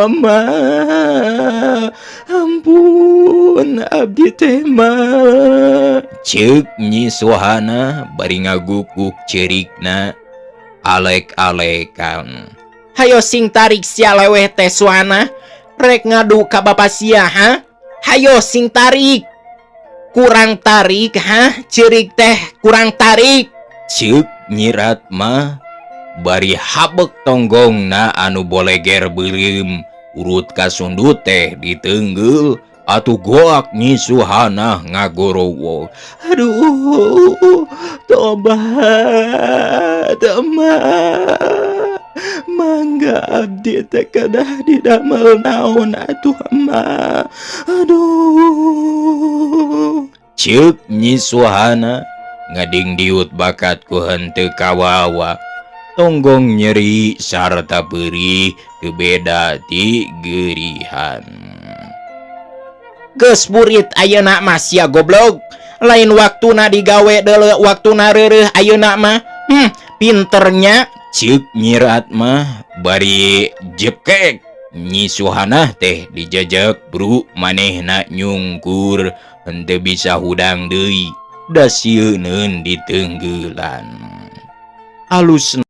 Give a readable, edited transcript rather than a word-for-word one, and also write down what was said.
Ama, ampun abdi teh mah, ceuk Nyi Suhana bari ngaguguk ceurikna alek-alekan. Hayo sing tarik sia leweh teh, Suhana. Rek ngadu ka bapa sia, ha? Hayo sing tarik. Kurang tarik, ha? Ceurik teh kurang tarik. Ceuk Nyi Ratma bari habek tonggongna anu boleger beureum urut kasundut teh diteunggul atuh goak Nyi Suhana ngagorowok. Aduh, tobat, Emak. Mangga abdi teh kedah didamel naon atuh, Emak? Aduh, ceuk Nyi Suhana ngadingdiut bakat ku henteu kawawa, tonggong nyeri sarta perih teu beda ti geurihan. Geus burit ayeuna mah sia, goblok. Lain waktuna digawe deuleu, waktuna reureuh ayeuna mah. Pinternya. Ceuk Nyi Ratma bari jekek Nyi Suhana teh dijejek bru manehna nyungkur henteu bisa hudang deui da sieuneun diteunggeulan alus.